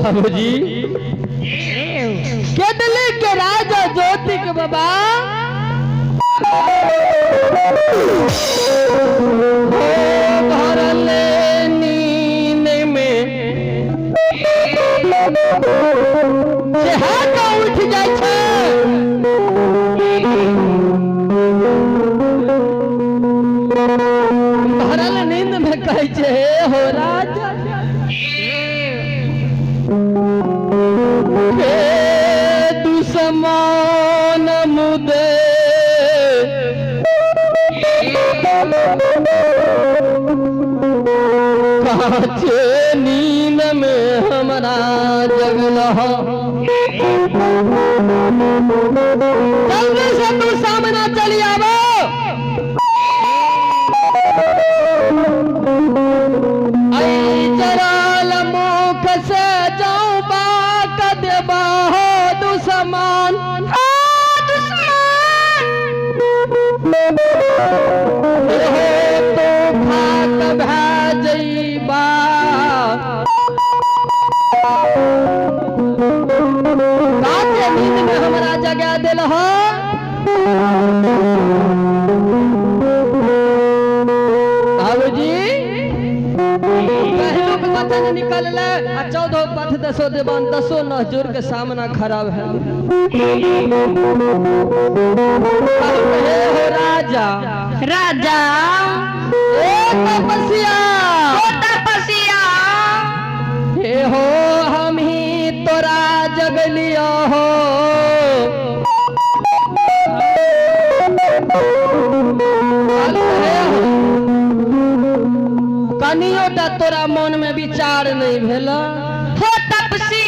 बाबूजी केदली के राजा ज्योति के बाबा हो भरले नींद में से हाथ उठ जाइ छै। भरल नींद में कहै छै, हे हो राजा, हे दुश्मन मुदे काचे नींद में हमरा जगल, जल्दी से तू सामना चली आबो। जराल मुख से जाऊं बाक देबा हो दुश्मन, हो तो खाक भए जइबा। काचे नींद में हमरा जगा दिल हो। बाबूजी, पहलुक वचन निकलले आ 14 पथ दसो देवान दसो नह जोड़ के सामना खराब है। हे हो राजा, राजा, ए तपस्या, ओ तपस्या, हे हो हम ही तोरा जगलियो हो। कनियो टा तोरा मन में विचार नहीं भेल हो तपसी?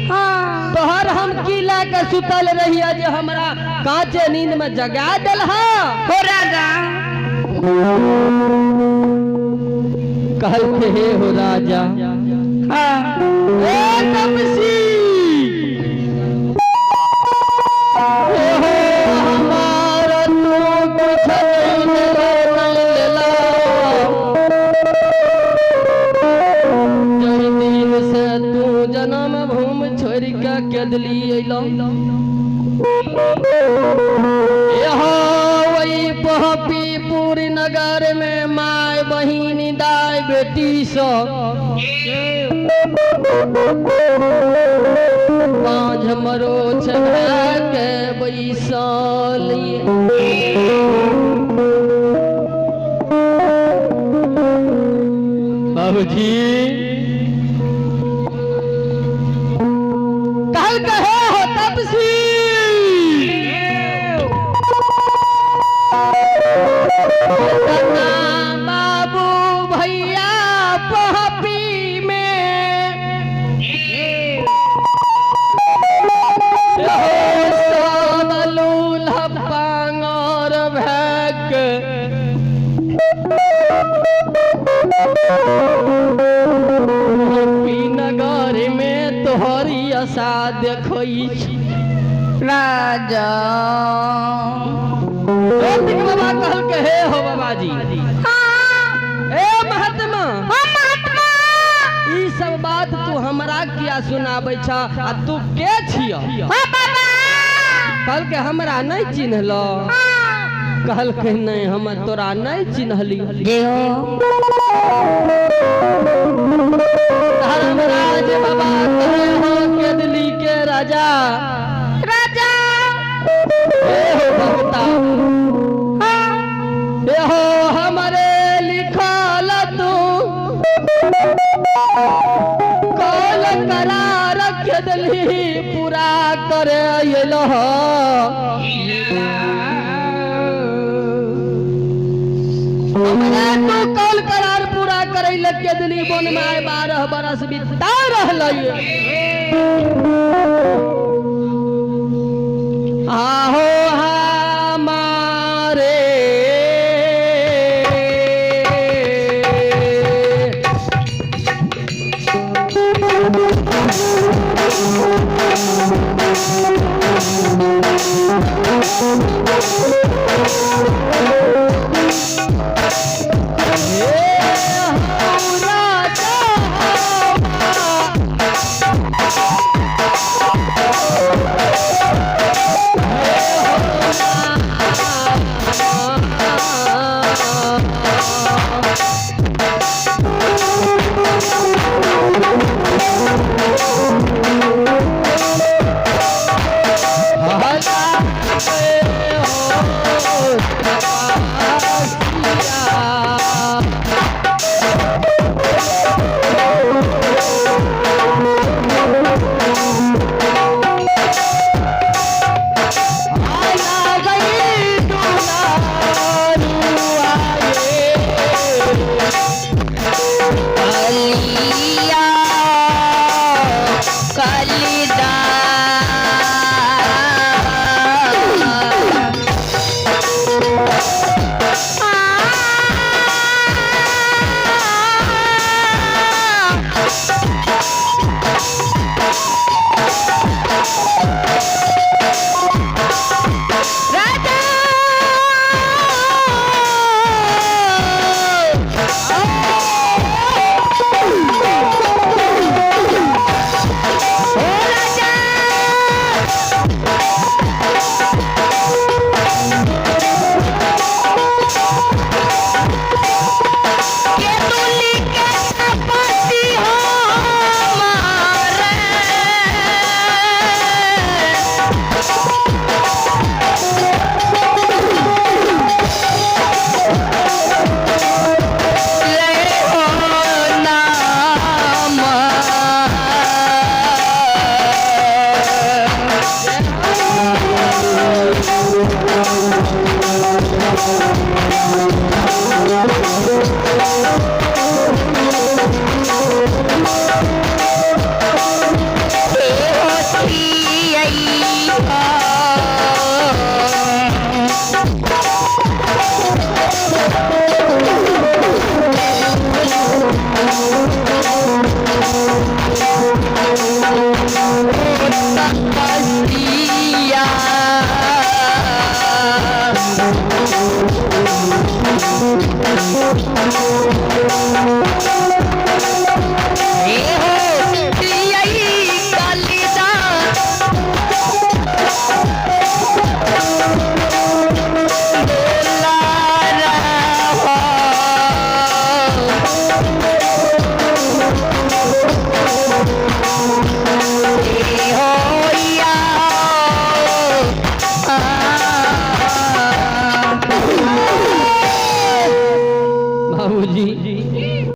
हाँ। तोहर हम की लए के सुतल रहिए जे हमरा कांचे नींद में जगा दिल? हो राजा। कहलके, हे हो राजा, हाँ। ए तपसी, हे हो हमार तू कुछ नहीं लेला। जहि दिन से तू जन्म भूमि छोड़ के केदली अइलो, यहाँ वही पहपीपुर नगर में माय बहिन दाय बेटी सब बाँझ मरोछ के बैसल। बाबूजी, कल कहे हो तपसी, बाबू भैया पहपी में सब लूल्ह पांगर भैक पी नगर में तोहरी आशा देखै छी। राजा। ज्योतिक बाबा कहलके, हे हो बाबाजी, हाँ। ए महात्मा, हो महात्मा, ई सब बात तू हमरा किया सुनाबै छ आ तू के छिय? हो बाबा। कहलके, हमरा नहीं चिन्हल? हाँ। कहलके, नहीं, हम तोरा नहीं चिन्हली। जे हो। धर्मराज बाबा कहे, हो केदली के राजा, राजा, हे हो भक्ता, हाँ। हे हो हमरे लिखल तू कौल करा रख दिली पूरा करे अइलो। हमरे तू कौल करार पूरा करे लग के दिली वन में आए 12 बरस बिता रहलै। आहो हमारे हे